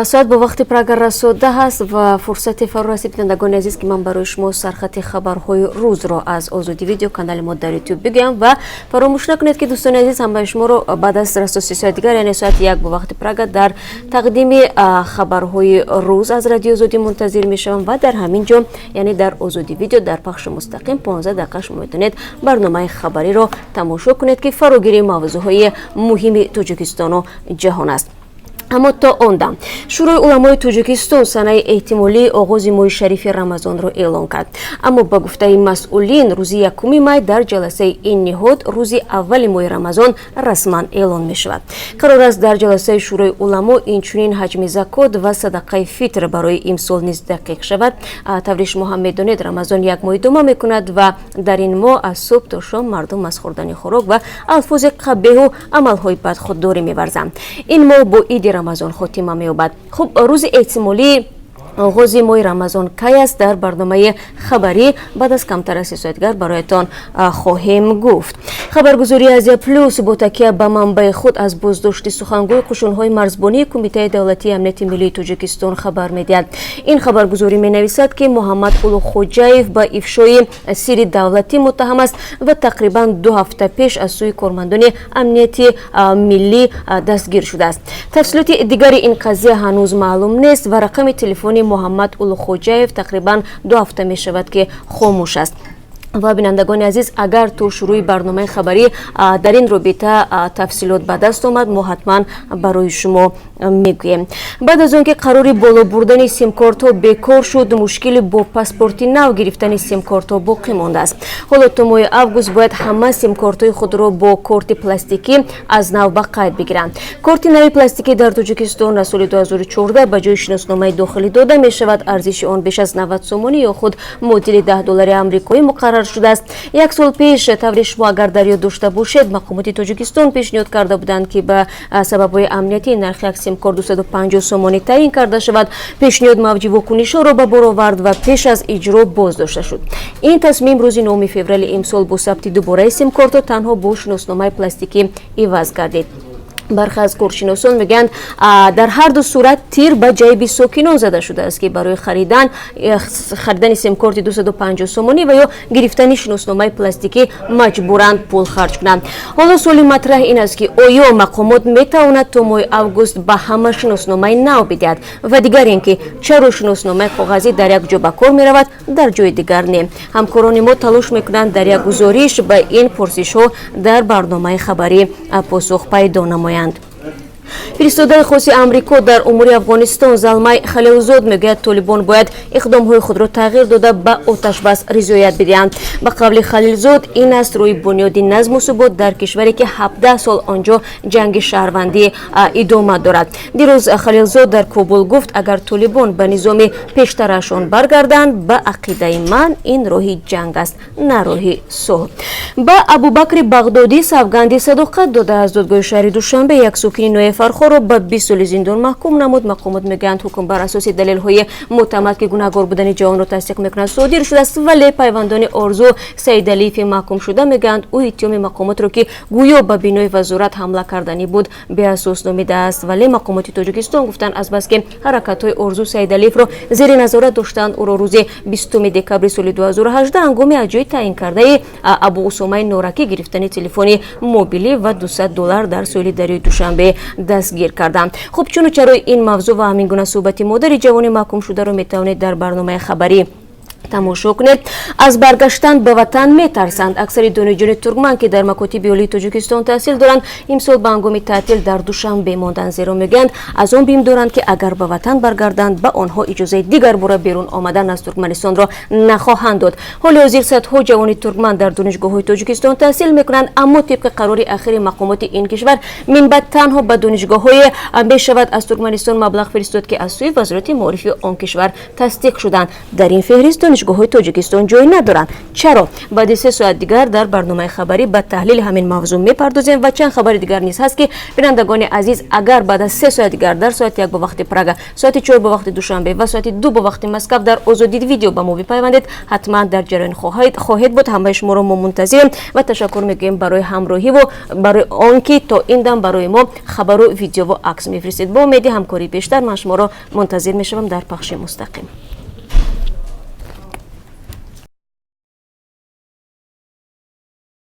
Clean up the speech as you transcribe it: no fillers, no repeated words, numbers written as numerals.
Соат бо вақти Прага расо 10 аст ва фурсате фаро расид, бинандагони азиз, ки ман барои шумо сархати хабарҳои рӯзро аз Озодӣ Видео, канали мо дар Ютуб, бигӯям. Ва фаромӯш накунед, ки, дӯстони азиз, ҳамаи шуморо баъд аз расо 3 соат дигар, яъне соати 1 бо вақти Прага, дар тақдими хабарҳои рӯз аз Радио Озодӣ мунтазир мешавам. Ва дар ҳамин ҷо, яъне дар Озодӣ Видео, дар пахши мустақим 15 дақиқа шумо метавонед барномаи хабариро тамошо кунед, ки фарогири мавзӯъҳои муҳими Тоҷикистону ҷаҳон аст. Аммо то он дам Шӯрои уламои Тоҷикистон санаи эҳтимолии оғози моҳи шарифи Рамазонро эълон кард. Аммо ба гуфтаи масъулин, рӯзи 1 май дар ҷаласаи ин ниҳод рӯзи аввали моҳи Рамазон расман эълон мешавад. Қарор аст, дар ҷаласаи Шӯрои уламо инчунин ҳаҷми закот ва садақаи фитр барои имсол низ дақиқ шавад. Тавре шумо ҳам медонед, Рамазон як моҳ идома мекунад ва дар ин моҳ аз субҳ то шом мардум аз хӯрдани хӯрок ва алфози қабеҳу амалҳои бад худдорӣ меварзанд. Ин моҳ бо иди Рамазон хотима меёбад. Хуб, рӯзи эҳтимолии оғози моҳи Рамазон кай аст, дар барномаи хабарӣ баъд аз камтар аз 3 соат дигар бароятон хоҳем гуфт. Хабаргузории Азия Плюс бо такя ба манбаи худ аз боздошти сухангӯи қушунҳои марзбонии Кумитаи давлатии амнияти миллии Тоҷикистон хабар медиҳад. Ин хабаргузорӣ менависад, ки Муҳаммад Улуғхоҷаев ба ифшои сирри давлатӣ муттаҳам аст ва тақрибан 2 ҳафта пеш аз сӯи кормандони амнияти миллӣ дастгир шудааст. Тафсилоти дигари ин қазия ҳанӯз маълум нест ва рақами телефони Муҳаммад Улуғхоҷаев тақрибан 2 ҳафта мешавад, ки хомӯш аст. Ва, бинандагони азиз, агар то шурӯи барномаи хабарӣ дар ин робита тафсилот ба даст омад, мо ҳатман барои шумо мегӯем. Баъд аз он ки қарори боло бурдани симкортҳо бекор шуд, мушкили бо паспорти нав гирифтани симкортҳо боқӣ мондааст. Ҳоло то моҳи август бояд ҳама симкортҳои худро бо корти пластикӣ аз нав ба қайд бигиранд. Корти нави пластикӣ дар Тоҷикистон аз соли 2014 ба ҷои шиносномаи дохилӣ дода мешавад. Арзиши он беш аз 90 сомонӣ ё худ муодили 10 доллари амрикоӣ муқаррар шудааст. Як сол пеш, тавре шумо агар дар ёд дошта бошед, мақомоти Тоҷикистон пешниҳод карда буданд, ки ба сабабҳои амниятӣ нархи як симкорт 250 сомонӣ таъин карда шавад. Пешниҳод мавҷи вокунишҳоро ба бор овард ва пеш аз иҷро боздошта шуд. Ин тасмим рӯзи 9 феврали имсол бо сабти дубораи симкортҳо танҳо бо шиносномаи пластикӣ иваз гардид. Бархе аз коршиносон мегӯянд, дар ҳар ду сурат тир ба ҷайби сокинон зада шудааст, ки барои харидани симкорти 250 сомонӣ ва ё гирифтани шиносномаи пластикӣ маҷбуранд пул харҷ кунанд. Ҳоло суоли матраҳ ин аст, ки оё мақомот метавонад то моҳи август ба ҳама шиносномаи нав бидиҳад? Ва дигар ин ки чаро шиносномаи коғазӣ дар як ҷо ба кор меравад, дар ҷои дигар не? Ҳамкорони мо талош мекунанд, дар як гузориш ба ин пурсишҳо дар барномаи хабарӣ посух пайдо намоянд. Фиристодаи хоси Амрико дар умури Афғонистон Залмай Халилзод мегӯяд, Толибон бояд иқдомҳои худро тағйир дода, ба оташбас ризоят бидиҳанд. Ба қавли Халилзод, ин аст рӯи бунёди назму субот дар кишваре, ки 17 сол он ҷо ҷанги шаҳрвандӣ идома дорад. Дирӯз Халилзод дар Кобул гуфт, агар Толибон ба низоми пештарашон баргарданд, ба ақидаи ман, ин роҳи ҷанг аст, на роҳи сулҳ. Ба Абубакри Бағдодӣ савганди садоқат дода аз додгоҳи шаҳри Душанбе як сокини ноҳияи Фархорро ба 20 соли зиндон маҳкум намуд. Мақомот мегӯянд, ҳукм бар асоси далелҳои мӯътамад, ки гунаҳгор будани ҷавонро тасдиқ мекунад, содир шудааст. Вале пайвандони Орзу Саидалиеви маҳкумшуда мегӯянд, ӯ иттиҳоми мақомотро, ки гӯё ба бинои вазорат ҳамла карданӣ буд, беасос номидааст. Вале мақомоти Тоҷикистон гуфтанд, азбаски ҳаракатҳои Орзу Саидалиевро зери назорат доштанд, ӯро рӯзи 20 декабри соли 2018 ҳангоми аз ҷои таъинкардаи Абу Усомаи Норакӣ гирифтани телефони мобилӣ ва 200 доллар дар соҳили дарёи Душанбе дастгир карданд. Хуб, чуну чарои ин мавзӯъ ва ҳамин гуна суҳбати модари ҷавони маҳкумшударо метавонед дар барномаи хабарӣ тамошо кунед. Аз баргаштан ба ватан метарсанд. Аксари донишҷӯёни туркман, ки дар макотиби олии Тоҷикистон таҳсил доранд, имсол ба ҳангоми таътил дар Душанбе монданд, зеро мегӯянд, аз он бим доранд, ки агар ба ватан баргарданд, ба онҳо иҷозаи дигар бора берун омадан аз Туркманистонро нахоҳанд дод. Ҳоли ҳозир садҳо ҷавони туркман дар донишгоҳҳои Тоҷикистон таҳсил мекунанд, аммо тибқи қарори ахири мақомоти ин кишвар, минбаъд танҳо ба донишгоҳҳое мешавад аз Туркманистон маблағ фиристод, ки аз сӯи Вазорати маорифи он кишвар тасдиқ шуданд. Дар ин феҳрист Донишгоҳҳои Тоҷикистон ҷой надоранд. Чаро? Баъди 3 соат дигар дар барномаи хабарӣ ба таҳлили ҳамин мавзӯъ мепардозем ва чанд хабари дигар низ ҳаст, ки, бинандагони азиз, агар баъд аз 3 соат дигар дар соати 1 бо вақти Прага, соати 4 бо вақти Душанбе ва соати 2 бо вақти Москав дар Озодӣ Видео ба мо бипайвандед, ҳатман дар ҷараён хоҳед буд. Ҳамаи шуморо мо мунтазирем ва ташаккур мегӯем барои ҳамроҳиву барои он ки то ин дам барои мо хабару видеову акс мефиристед. Бо умеди ҳамкории бештар ман шуморо мунтазир мешавам дар пахши мустақим.